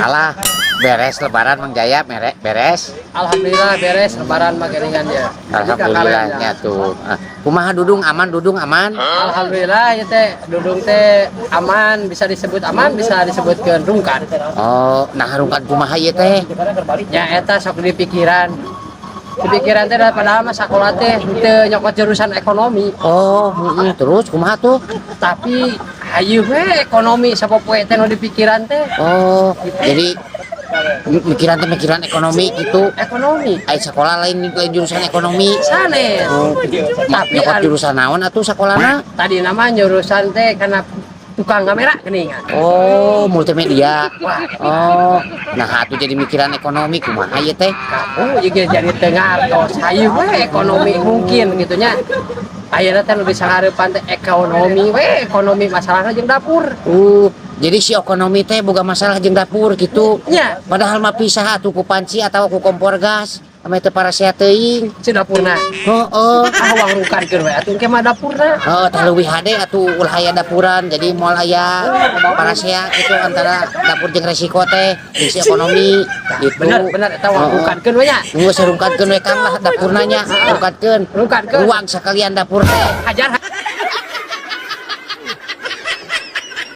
Alah, beres Lebaran, Mang Jaya, beres. Alhamdulillah beres Lebaran mah geuningan ya. Alhamdulillah nya tuh. Ah, kumaha Dudung, aman? Dudung aman? Alhamdulillah ya teh, Dudung teh aman, bisa disebut aman, bisa disebutkeun rungkad. Oh, nah rungkad kumaha ieu teh? Nya eta sok di pikiran. Di pikiran teh padahal mah sakola teh teu nyokot jurusan ekonomi, Oh, terus kumaha tuh? Tapi hayu we ekonomi sapopoe teh nu di pikiran teh. Oh, jadi mikiran teh mikiran ekonomi gitu. Ekonomi. Ai sekolah lain lain jurusan ekonomi. Sanes. Oh, Tapi nyokot jurusan naon atuh sakolana? Tadi nama jurusan teh karena tukang kamera geuningan. Oh, multimedia. Wah. Oh, nah atuh jadi mikiran ekonomi kumaha ieu teh? Kamu juga jadi teu ngartos, hayu we ekonomi mungkin gitu nya. Ayeuna teh nu disangareupan teh ekonomi we, ekonomi masalahna jeung dapur. Jadi si ekonomi teh boga masalah jeung dapur gitu. Nya. Padahal mah pisah atuh ku panci atau ku kompor gas. Ame teu parasea teuing. Si dapurna. Heeh. Ah, uang rungkadkeun we atuh, engke mah dapurna. Heeh, tah leuwih hade atuh ulah aya dapuran, jadi moal aya parasea gitu antara dapur jeung resiko teh jeung si ekonomi gitu. Bener bener, eta uang rungkadkeun we nya. Geus, rungkadkeun we, Kang, lah dapurna nya, rungkadkeun. Rungkadkeun. Ruang sekalian dapur teh. Hajar.